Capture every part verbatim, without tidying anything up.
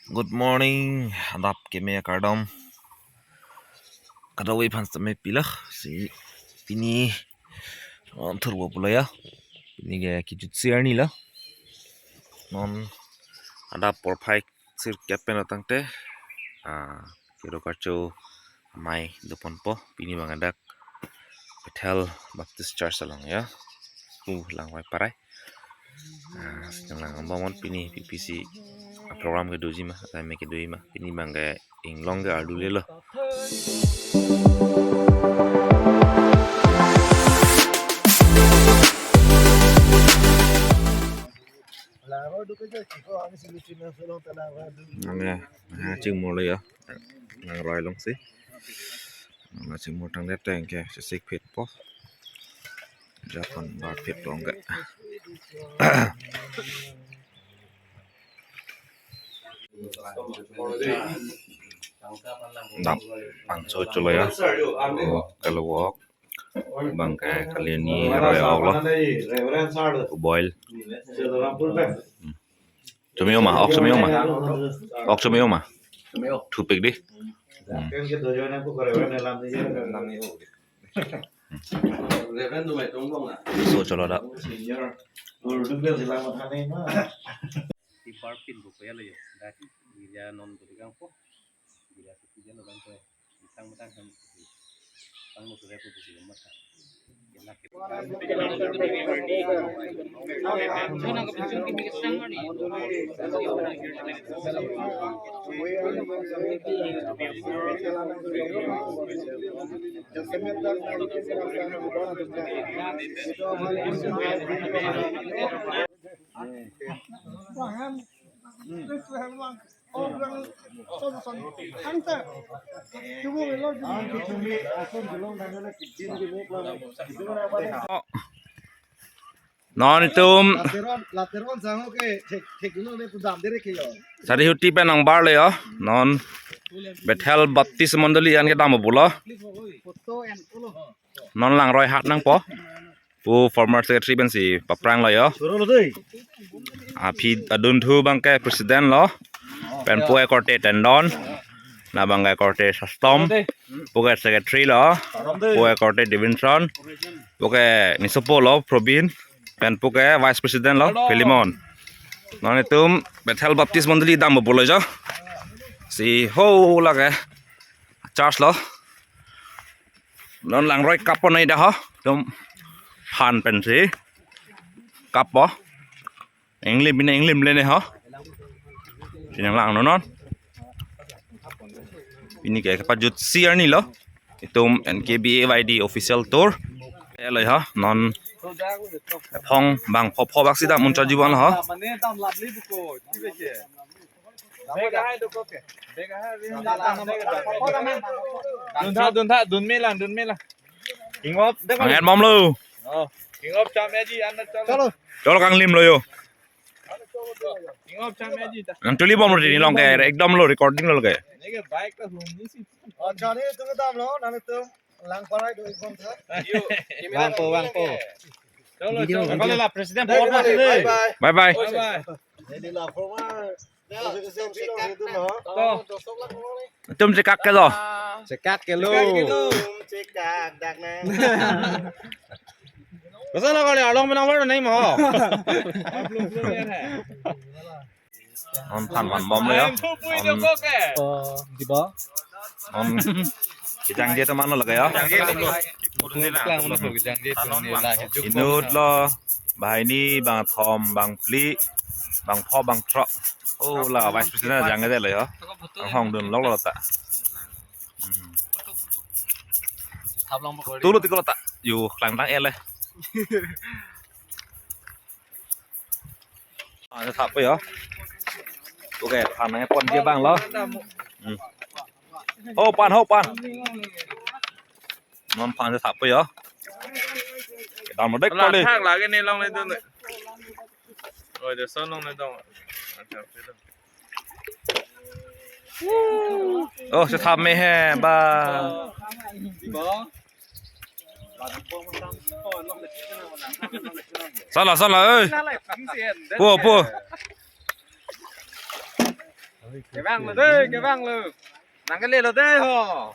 Good morning, adap keme akardom. Kadokave aphan sitame pilo, si pini, um, thurbo pulo ya. Pini ke kejutsi arni lo. Non adap porphai sirkep pen tangte, ah, kero karcho amei doponpo, pini abang dak Bethel Baptist Church along ya. Pu Langvai Parai. Ah, sedang lang bomnon pini P P C a program kedoji ma, atame kedoji ma. Pini abang ke inglong ke ardu lelo. Nang ya, nang chingmur lo ya. Nang roi long si. Nang chingmur tangdet tang ke sisik phit po. Japan bar phit long ke. Dap pangso cholo ya. Kalau wok. Abang ke kali ni roi ok lo. Boil. Hmm. Chomeo ma, ok chomeo ma. Ok chomeo ma. Thupik di. Hmm. So cholo dak. Tipar pin buku ya lo ya. Dak girja non butikang po. Girja citizen orang ko. Tang matang kan. Tang mo sore ko buku matang. Non itum lateron, lateron sango ke thek, thek dulu le tu dam dere ke yo. Sari huti pen nang bar le yo. Non Bethel Baptist Mondoli an kedam pulo. Foto and follow. Non langroi hat nangpo. Pu former secretary pensi paprang lo yo. Suro lo dei. Aphi adunthu abang ke president lo. Pen pu ke korte tendon. La abang ke korte sastom. Pu ke secretary lo. Pu ke korte Davidson. Pu ke nisopo lo Probin. Pen pu ke vice president lo Philemon. Non itum Bethel Baptist Mondoli dam pulo jo. Si ho lake church lo. Non langroi kappo nai dak ho. Itum phan pensi kappo. Inglim pine inglim le ne ho. Si nang langnon non. Pini ke kepajutsi arni lo. Itum N K B A Y D official tour. Elo ho non. Phong bang pho pho bak si dam un charji bang ho. Dun tha, dun tha, dun me lang, dun me lang. King of, dekho. Anget bom lo. Oh, king of cham ya ji, anda chalo. Chalo kanglim lo yo. King of cham ya ji ta. Nang tuli bom lo di long ke, ekdom lo recording lo ke. Neke bike ta hum ni si. Oh, chani tum dam lo, nani tum lang parai do ek bom tha. Bang po, bang po. Chalo, video, chalo. Video. Kali la president. Bye bye. Bye bye. Bye bye. Bye bye. Jadi la forward. To. Itum chekak ke lo. Chekak ke lo. Itum chekak dak nang. Koson lo kali arlong menang baru nai mo. Non phan phan bom lo ya. Oh, di ba? Non kejangje teman lo lake ya. Kejangje teman lo. Inut lo. Banghini, bangthom, bangphli, bangpho, bangthrok. Oh, la vice president jangje lo ya. Anghong dun lok lo ta. Hmm. Tulo tiko lo ta. Yo, klang tang ele. Phan thap yo. Okay, phan nangpon ke bang lo. Hmm. Ho phan, ho phan. Non phan thap yo. Kedam lo dek kali. Thak lagi ni long le dun. Oi, de son long le dong. Oh, si thap me he ba. Sala, sala, eh. Po, po. Kevang lo dei, kevang lo. Nangkele lo dei ho.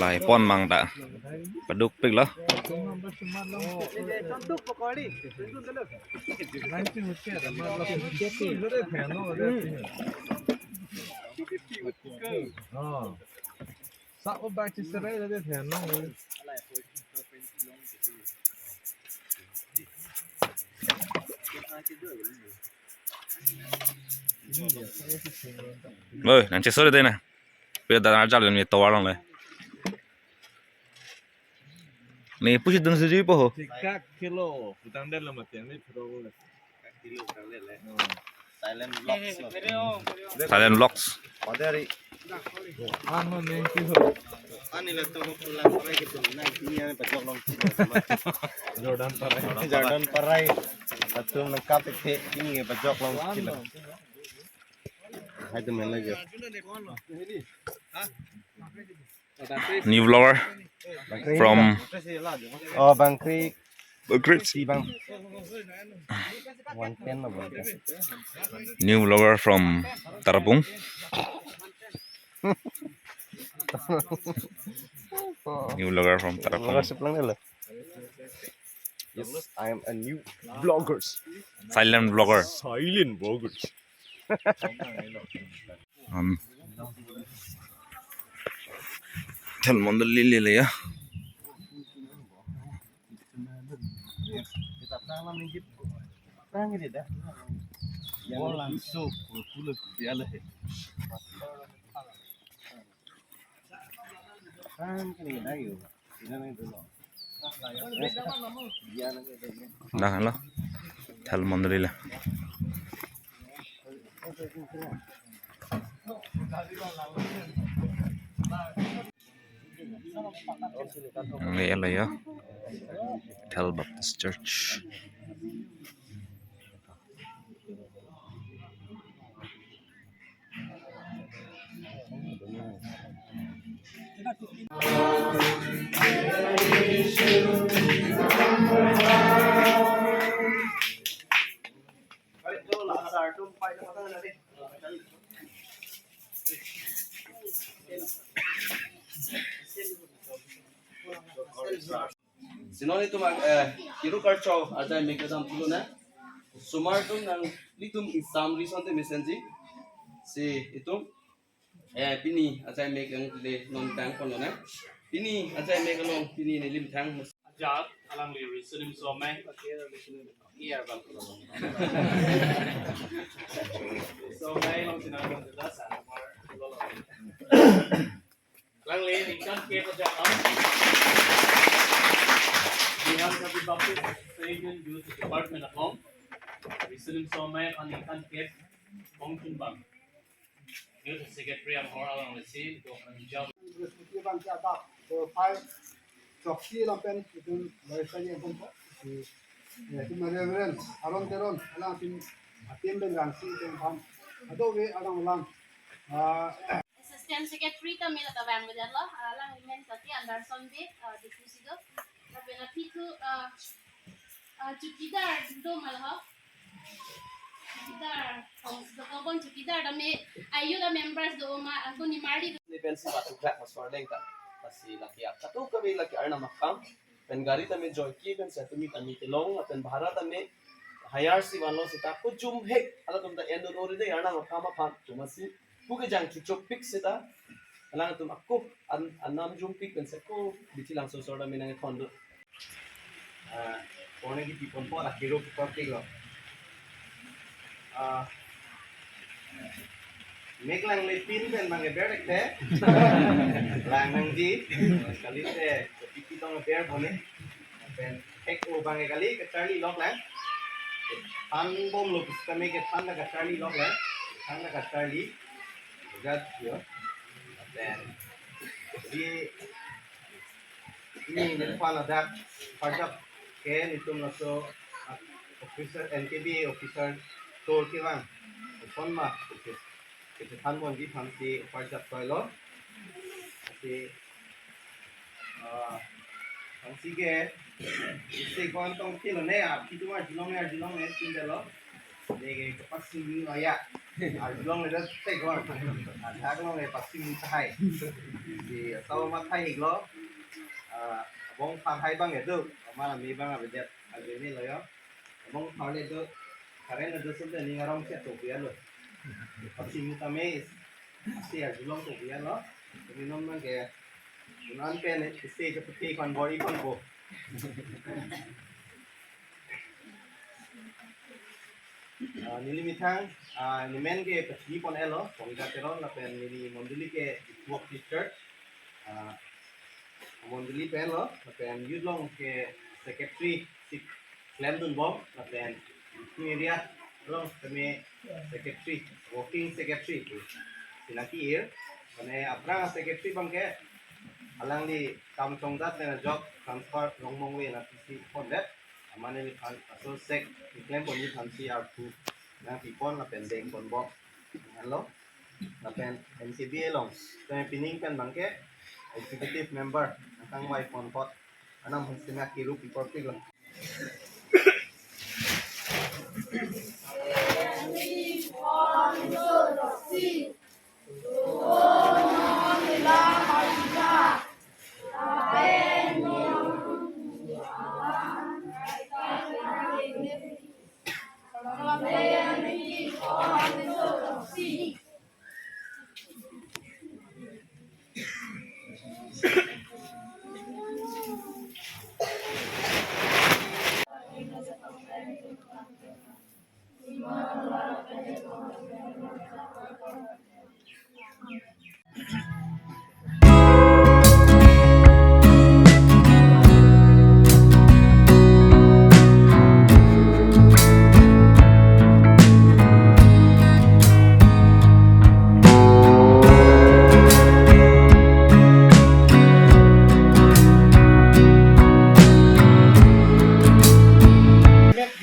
Lai pon mang ta. Padukpik lo. Oi, nang cheso de na. Pe da na jal ni tovar long le. Ni pusi dun si po ho. Thik thak kilo, putang den lo mati, ni phro le. Thik thak kilo, putang den le. Hmm. Silent Vlogs lo. Silent Vlogs. Padari. Ano neng ki ho. Ani la to ko pulang parai gitu. Nang ini yang pajok long. Jordan parai. Jordan parai. Latum nangkap ke ini pajok long kilo. Hai teman lagi. New vlogger from Oh, Bangkri. Bangkri. Si Bang. One ten na Bangkri. New vlogger from Tarapung. New vlogger from Tarapung. Vlogger seplang deh lo. Yes, I am a new vloggers. Silent vlogger. Silent vloggers. Um, Thel mondoli lele ya. Dah lo. Thel mondoli le. Ang area ya. Bethel Baptist Church. Si non itum, eh, kiru karcho ajai mek kedam pulo na. Osomar atum nanglitum isam rison te mesenji. Si itum, eh, pini ajai mek ang le non tang kono na. Pini ajai mek along pini nelim thang. Ajat alangli Riso Nimso Amei. So Amei along sinang along jelas, ah, nomor dua lo. Alangli ningkan kep ajat lo. Bihar Baptist Student Youth Department along Riso Nimso Amei aphan ningkan kep pongchun bang. Youth Secretary anghor alangli si do kan jam. Bihar Baptist Student Youth Department, so five, choksi along pen itum barisagi atum po. Si, eh, itum Reverend Aaron Teron, alangtum atim pen rangsi itum aphan ado ve alang alang, ah, Assistant Secretary ta mela ta vang bejalo, ah, alang amen ta ti Anderson Bey, ah, deputy do. Lapen aphi thu, ah, ah, chowkidar do ma lo ho. Chowkidar, oh, do ko bon chowkidar ta me, ayu ta members do ma, angko ni mari do. Ni pen si batu klak mas warning ta. Pasi laki ak. Katu kami laki Arnam akam. Pen gari ta me joike pen setumi kami telong, pen bhara ta me hire si vanlo seta kujum hek, halatum ta en do ri de Arnam akam aphan, cuma si pu kejang chuchok pik seta, alangtum ako an, anam jum pik pen seko bithi langso sor ta me nangkethon do. Ah, pone ki tipon po la kiro ki por pik lo. Ah, mek lang le pin pen bang ke ber ek the. Lang nangji. Kali te, kopi pi tong ber pone. Pen ek o bang ke kali kacharli lok lang. Than bom lo pista mek ke than ta kacharli lok lang. Than ta kacharli. Jat yo. Pen di Ini nephan ladak pajak ke netum laso officer, N K B officer tour kevang. Phone ma office. Kechethan ponji aphan si pajak toilo. Si, ah, aphan si ke, si kon tong kilo ne, ah, kitu ma jilong ne, jilong ne, tin delo. Ne ke kepas sing lo ya. Arjulong le dak tek lo. Ajak lo le pasi mutai. Di atau matai hik lo. Ah, abong parhai abang itu. Ama ami abang abedet. Ajeni lo yo. Abong parle itu. Karen itu sudah ni ngarong siap tu dia lo. Pasi mutai mes. Si arjulong tu dia lo. Tapi non abangke. Unan pen isi seperti kon bori kon bo. Ah, neli methang, ah, neli men ke pachini pon-et lo, Pongja Teron, lapen neli mondoli ke Work Church, ah, mondoli pen lo, lapen youth along ke secretary si klemdun bom, lapen area along kami secretary, working secretary, si nangke-ir, mane aphrang secretary abangke, alangli kam chongdat pen job transfer long mong ve na pisi pondet. Amat neliphan aso sek keklem pon neliphan si arpu nangpi pon lapen deng pon bom. Helo. Lapen M C B A along. Kami pining pen abangke executive member nangkangvai pon apot anam hensina kiru pipor pik lo.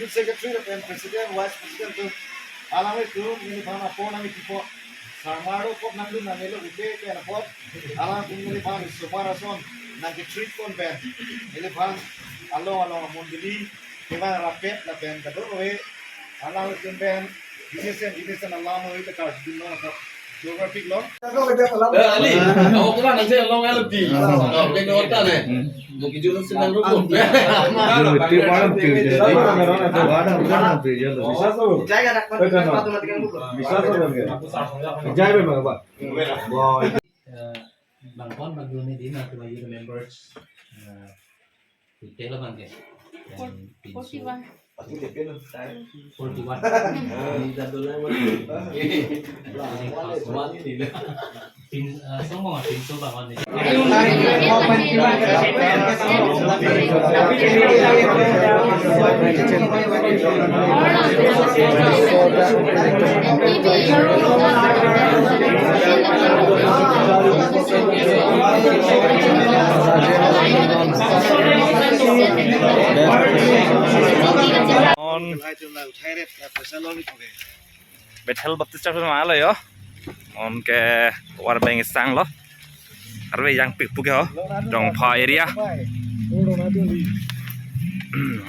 Youth Secretary lapen President, Vice President atum, alanglitum neliphan apor nangkipi apot, sarmar apot nangdun nanglo ute pen apot, alangtum neliphan sumar ason nangketreat pon pen, neliphan along along mondoli, kevang rapet lapen kadokave, alanglitum pen, Unison, unison alam oi ta karjudun lo na. Geographic lo. Eh, Ali, ako pala nang siya long L T. Oh, kaya ni orta na. Mungkin julu sinang rukun. Yung ito parang tuyo. Wala, wala, tuyo. Bisa so. Jai ka na. Bisa so. Jai ba mga ba? Boy. Eh, bang kon bang duni di na, tuwa youth members. Eh, Hotel abangke. Forty-one. Forty-one. Pin, eh, song bang, pinso bang, one. On Bethel Baptist Church ma lo yo. On ke war beng sang lo. Arve jangpik pu ke ho. Dongpha area.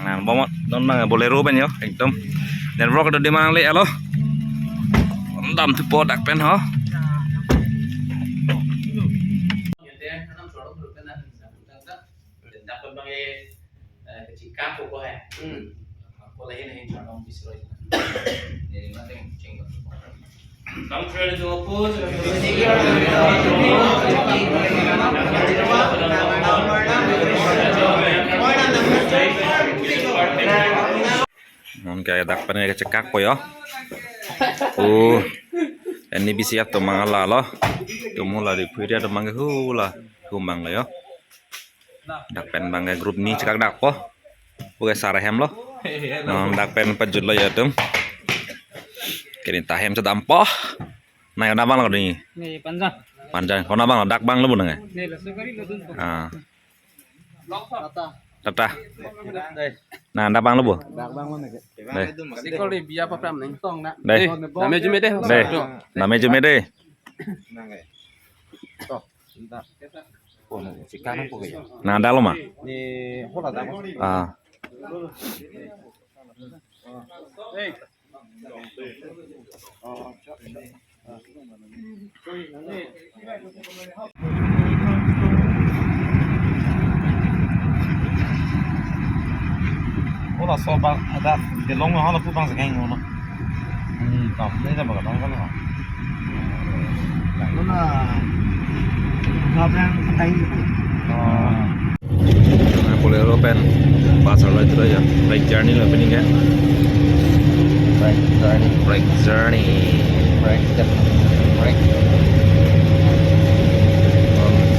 Na bom non mang Bolero pen yo ekdom. Network do di mang le alo. Dam thupo dak pen ho. Mungkin dak pen kechekak po yo. Oh, N E B C atum mang ala lo. Tum hula di phuria atum mang ke hula humang lo yo. Dak pen abangke group ni chekak dak po. Oke, sar hem lo. Non dak pen pajut lo ya atum. Kini ta hem chedam po. Nang kona abang lo ni? Ni Panjang. Panjang. Kona abang lo, dak abang lo bu nang? Ni lo sugari lo dun po. Ah. Tata. Tata. Dei. Nang dak abang lo bu? Dak abang lo ni. Dei. Sikol di biya papram neng tong na. Dei. Dei. Name jume dei. Dei. Name jume dei. Nang dei. Toh. Nang dak lo ma? Ni hola dak. Ah. Hola soba ada delong hola putang sekeng hola. Hmm, tam ni ada bagadang kan. Hola. Hola yang katai. Oh. Bolero pen bus arlo itu ya. Bike journey lo pining ya. Bike journey. Bike journey. Bike step. Bike.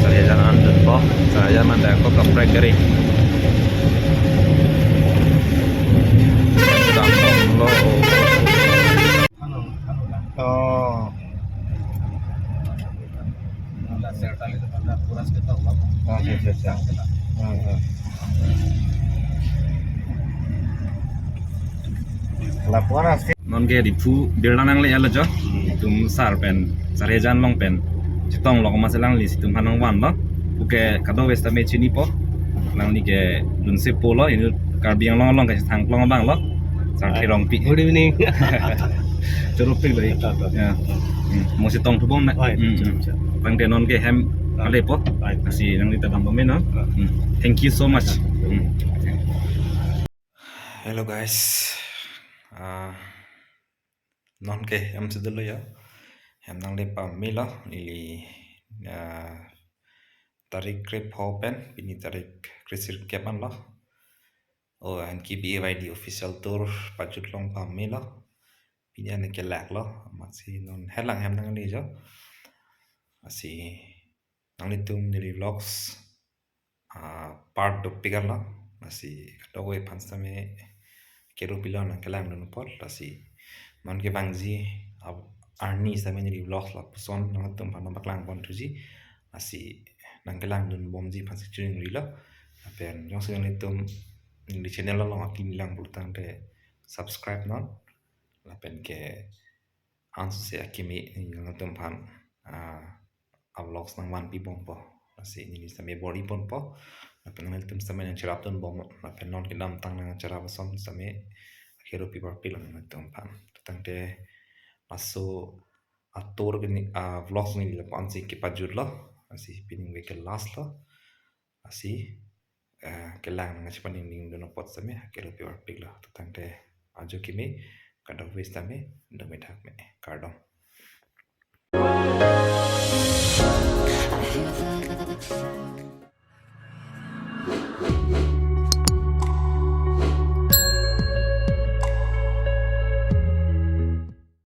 Sariajan an dunpo. Sariajan man dak ko kaprek gari. Lo. Oh. Acha, acha, acha. Hmm, hmm. Lapuan asti. Non ke Diphu birla nangle alo jo. Itum sar pen, Sariajan along pen chetong lo, komat si alangli si itum aphan nangvanlo. Oke, kadokave sitame chinipo. Alangli ke dunsepo lo, inut Karbi Anglong along kachethang klong abang lo. Sar Ai. Thirongpi. Good evening. Choro pi bai. Acha, acha. Ya. Hmm. Mo chetong thubom na. Oi, Hmm, acha, hmm. acha. Tangte non ke hem Ah. alepo. Oi. Lasi nangli ta dambom non. Ah. Hmm. Thank you so much. Hmm. Hello guys. Ah, non ke hem si dolo ya. Hem nangle pamelo ili, ah, tarik krepho pen, pini tarik kresirkep anlo. Oh, N K B A Y D official tour pajut long pamelo. Pini an kelak lo, amatsi non helang hem nangle jo. Lasi nanglitum neli vlogs, ah, part dopik anlo. Lasi kadokave aphan sitame kero pilo nangkelangdun apot. Lasi non ke vangji, ah, arni sitame neli vlogs lapuson nangtum aphan nangpaklang pon thuji. Lasi nangkelangdun bomji aphan si chiningrilo. Lapen jongsi nanglitum neli channel along akimi lang pulo tangte subscribe non. Lapen ke ansose akimi nangtum aphan, ah, a vlogs nangvanpi bompo. Lasi neli sitame bor-i ponpo. Lapen nanglitum sitame nangcherapdun bom. Lapen non kedamtang nangcherap ason sitame kero pi parpik lo nangtum aphan. Tangte laso a tour ke neli, ah, vlogs neli lapu-an si kepajut lo. Lasi pining ave ke last lo. Lasi, eh, kelang nangchepaningdun apot sitame kero pi parpik lo. Tangte ajo kimi kadokave sitame dome thakme, kardom.